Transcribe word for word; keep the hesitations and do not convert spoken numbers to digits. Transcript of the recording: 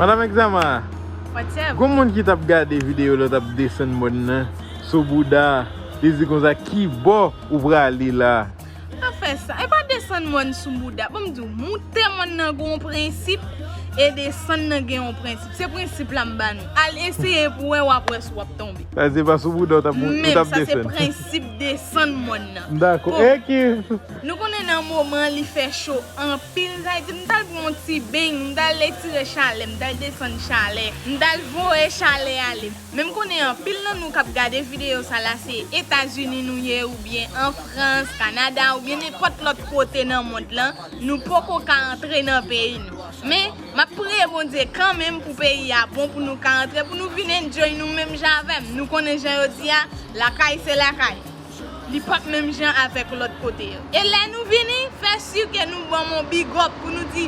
Madan Exama, What's up? Gon moun ki t ap gade videyo lè w t ap desann mòn nan sou bouda, li di konsa, ki bò ou prale la? Pa fè sa. E pa desann mòn sou bouda. Bon, m di w, moute mòn nan gon prensip e desann nan gen yon prensip. Se prensip la m ba nou. Al eseye pou wè, w ap wè si w ap tonbe. Sa se pa sou bouda w t ap ou t Men ap sa se desann. Prensip desann mòn nan. Dakò. Bon. E ki Nou konnen nan moman li fè cho anpil, sa vle di m t al pran yon ti beny, m t al etire chalè, m t al desann chalè, m t al voye chalè ale. Men m konnen anpil nan nou k ap gade videyo sa la se Etazini nou ye oubyen an Frans, Kanada oubyen nenpòt lòt kote nan mond lan, nou poko ka antre nan peyi nou. Men m ap priye Bondye kanmenm pou peyi a bon pou nou ka antre, pou nou vin enjoy nou menm jan avè m. Nou konnen jan yo di a, lakay se lakay. Li p ap menm jan avèk lòt kote yo. E lè nou vini, fè si ke nou ban m yon big up pou nou di